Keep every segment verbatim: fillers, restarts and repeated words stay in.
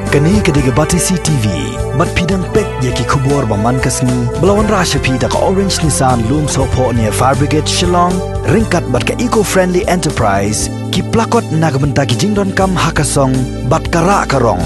Kane ka dei ka Batesi T V. Bad phi dang peit ïa ki khubor ba man ka sngi ba la wanrah sha phi da ka Orange Nissan Lumsohphoh near Fire Brigade Shillong, ryngkat bad ka Eco Friendly Enterprise, ki plakot na ka bynta ki jingdonkam ha ka song bad ka rah ka rong.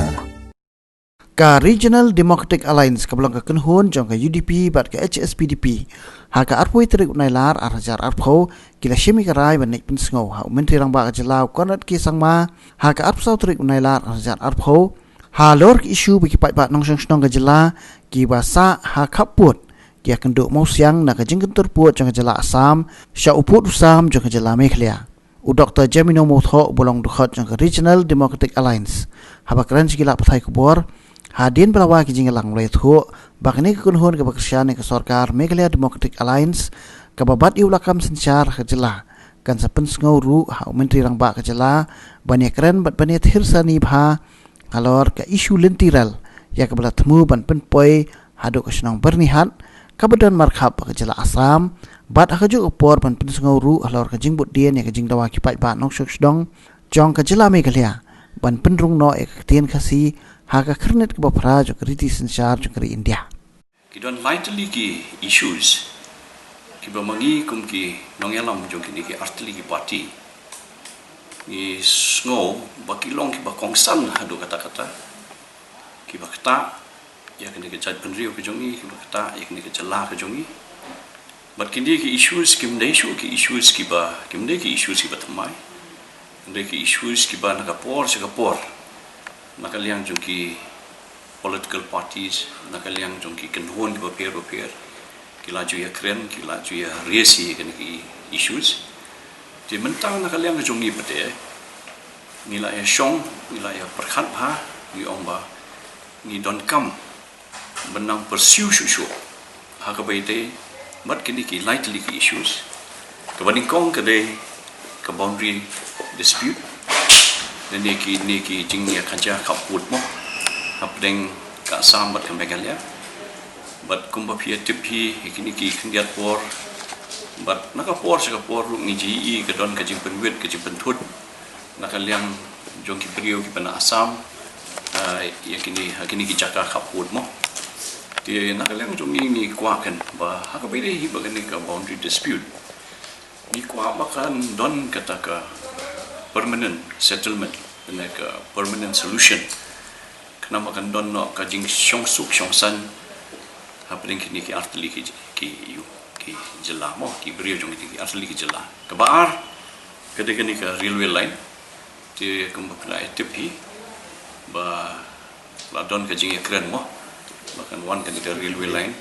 Ka Regional Democratic Alliance kaba long ka kynhun jong ka U D P bad ka H S P D P, ha ka arphew tarik u Nailar ar hajar arphew, ki la shim ïa ka rai ban leit pynsngew ha u Myntri Rangbah ka jylla u Conrad K Sangma, ha ka arphew saw tarik u Nailar ar hajar arphew, halor ki issue ba ki paidbah nongshong shnong ka jylla kiba sah ha khappud ki ïakynduh mawsiang na ka jingkyntur pud jong ka jylla Assam sha u pud u sam jong ka jylla Meghalaya. U Doktor Jemino Mawthoh, uba long dkhot jong ka Regional Democratic Alliance, haba kren sha ki lad pathai khubor hadien ba la wai ki jingïalang, u la ïathuh ba kane ka kynhun kaba kyrshan ïa ka sorkar Meghalaya Democratic Alliance, kaba bat ïa u lakam synshar ha ka jylla, kan sa pynsngew ruh ha u Myntri Rangbah ka jylla ban ïakren bad ban ïathir sani bha halor ka issue lynti rel ïa kaba la thmu ban pynpoi haduh ka shnong Byrnihat, kaba don markhap bad ka jylla Assam, bad ha kajuh ka por ban pynsngew ruh halor ka jingbud dien ïa ka jingdawa ki paidbah nongshong shnong jong ka jylla Meghalaya ban pynrung noh ïa ka ktien Khasi ha ka khyrnit kaba phra jong ka riti synshar jong ka ri India. Ki don lai tylli ki issues kiba ma ngi kum ki nongïalam jong kine ki artylli ki party ngi sngew ba ki long kiba kongsan haduh katta katta, kiba ktah ïa kane ka jaitbynriew ka jong ngi, kiba ktah ïa kane ka jylla ka jong ngi. Bad kine ki issues kim dei shuh ki issues kiba, kim dei ki issues kiba thymmai. Dei ki issues kiba na ka por sha ka por, na ka liang jong ki political parties, na ka liang jong ki kynhun kiba pher ba pher, ki la ju ïakren, ki la ju ïa raise ïa kine ki issues. Te mynta na ka liang jong ngi pat, ngi la ïa shong, ngi la ïa pyrkhat bha, ngi ong ba ngi donkam ban nang pursue shuh shuh ha kaba ïadei bad kine ki lai tylli ki issues. Kaba nyngkong ka dei ka boundary dispute, ne kine ki jingïakajia khappud mo hapdeng ka Assam bad ka Meghalaya. Bad kumba phi ïa tip hi, kine ki khyndiat por bad na ka por sha ka por ruh ngi ju ïohi ka don ka jingpynwit, ka jingpynthut na ka liang jong ki briew kiba na Assam, ah, ïa kine, ha kine ki jaka khappud mo. Te na ka liang jong ngi, ngi kwah kan ba ha kaba ïadei hi bad kane ka boundary dispute, ngi kwah ba kan don kata ka permanent settlement, ne ka permanent solution. Khnang ba kan don noh ka jingshongsuk shongsan hapdeng kine ki artylli ki, ki, ki jylla mo, ki briew jong kine ki artylli ki jylla. Kaba ar ka dei kane ka railway line. Te kumba phi la ïa tip hi ba la don ka jingïakren mo ba kan wan kane ka railway line,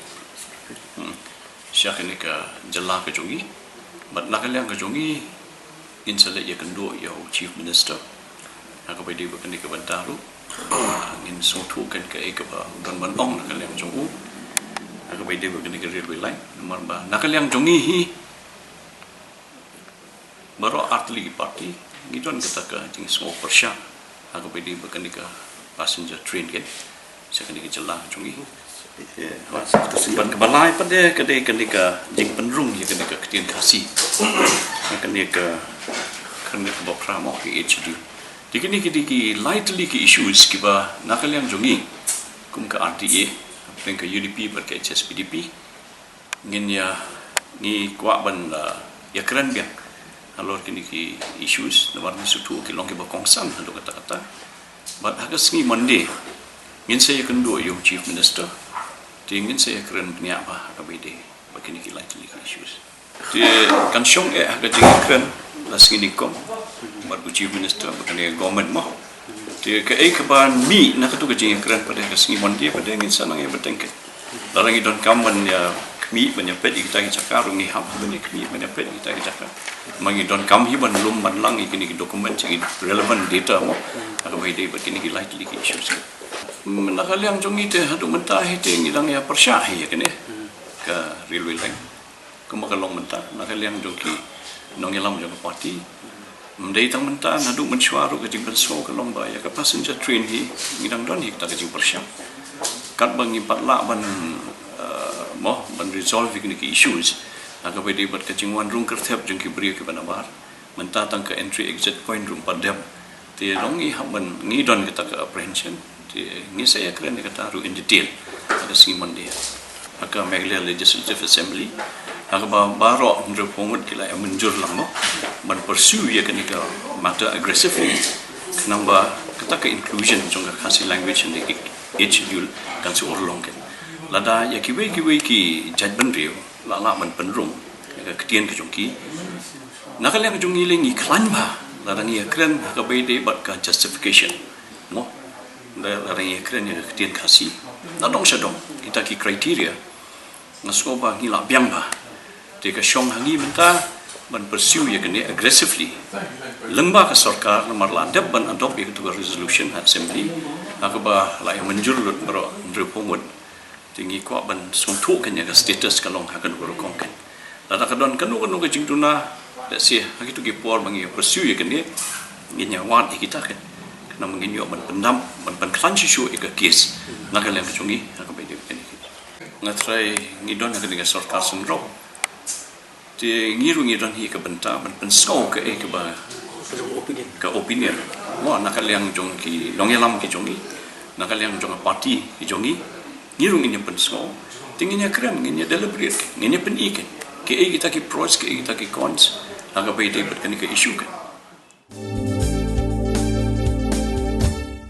hmm, sha kane ka jylla ka jong ngi. Bad na ka liang ka jong ngi, ngin sa leit ïakynduh ïa u Chief Minister ha kaba ïadei bad kane ka bynta ruh. Ngin sngewthuh kan kaei kaba u don ban ong na ka liang jong u ha kaba ïadei bad kane ka railway line. Namar ba na ka liang jong ngi hi, baroh artylli ki party ngi don kata ka jingsngew pyrshah ha kaba ïadei bad kane ka passenger train kan sha kane ka jylla jong ngi. Bad kaba lai pat ka dei kane ka jingpynrung ïa kane ka ktien Khasi ha kane ka khyrnit kaba phra mo, ka H D. Te kine ki dei ki lai tylli ki issues kiba na ka liang jong ngi kum ka R T A, hapdeng ka U D P bad ka H S P D P, ngin ïa, ngi kwah ban, uh, ïakren biang halor kine ki issues, namar ngi sngewthuh ki long kiba kongsan haduh katta katta. Bad ha ka sngi Monday ngin sa ïakynduh ïa u Chief Minister, te ngin sa ïakren bniah bha ha kaba ïadei bad kine ki lai tylli ki issues. Te kan shong eh ha ka jingïakren la sngi nyngkong bad u Chief Minister bad kane ka government mo. Te kaei kaba mih na kato ka jingïakren pat ha ka sngi Monday pat ngin sa nang ïa bteng kan. Lada ngi donkam ban ïa khmih ban ïa peit ïa kita ki jaka ruh ngi hap ban ïa khmih ban ïa peit ïa kita ki jaka. Ma ngi donkam hi ban lum ban lang ïa kine ki document, ïa ki relevant data mo ha kaba ïadei bad kine ki lai tylli ki issues. Na ka liang jong ngi te haduh mynta hi te ngi dang ïa pyrshah hi ïa kane ka railway line. Kumba ka long mynta na ka liang jong ki nongïalam jong ka party, ym dei tang mynta, naduh mynshuwa ruh ka jingpynsngew ka long ba ïa ka passenger train hi ngi dang don hi kata ka jingpyrshah. Katba ngi pat lah ban, eh, mo, ban resolve ïa kine ki issues ha kaba ïadei bad ka jingwan rung kyrthep jong ki briew kiba nabar. Mynta tang ka entry exit point ruh ym pat dep. Te long ngi hap ban ngi don kata ka apprehension. Te ngi sa ïakren ïa kata ruh in detail ha ka sngi Monday ha ka Meghalaya Legislative Assembly, ha kaba baroh hynriewphew ngut ki la ïa mynjur lang mo ban pursue ïa kane ka matter aggressively, khnang ba kata ka inclusion jong ka Khasi language in the Eighth Schedule kan sa urlong kan. Lada ïa kiwei kiwei ki jaitbynriew la lah ban pynrung ïa ka ktien ka jong ki, na ka liang jong ngi lei ngi khlaiñ bha lada ngi ïakren ha kaba ïadei bad ka justification mo. Lada ngi ïakren ïa ka ktien Khasi na dong sha dong, kita ki criteria, nga sngew ba ngi lah biang bha. Te ka shong ha ngi mynta ban pursue ïa kane aggressively lyngba ka sorkar, namar la dep ban adopt ïa katu ka resolution ha assembly ha kaba la ïa mynjur lut baroh hynriewphew ngut. Te ngi kwah ban sngewthuh kan ïa ka status ka long ha kano ka rukom kan. Lada ka don kano kano ka jingduna, let's say ha kitu ki por ba ngi pursue ïa kane, ngin ïa wad ïa kita kan, khnang ba ngin ïoh ban pyndap, ban pynkhlaiñ shuh shuh ïa ka case na ka liang ka jong ngi ha kaba ïadei bad kane. Nga trai ngi don ha kane ka sorkar synrop. Te ngi ruh ngi don hi ka bynta ban pynsngew kaei kaba ka opinion mo na ka liang jong ki nongïalam ki jong ngi, na ka liang jong ka party ki jong ngi. Ngi ruh ngin ïa pynsngew. Te ngin ïa kren, ngin ïa deliberate, ngin ïa pyni kan kaei kita ki pros, kaei kita ki cons ha kaba ïadei bad kane ka issue kan.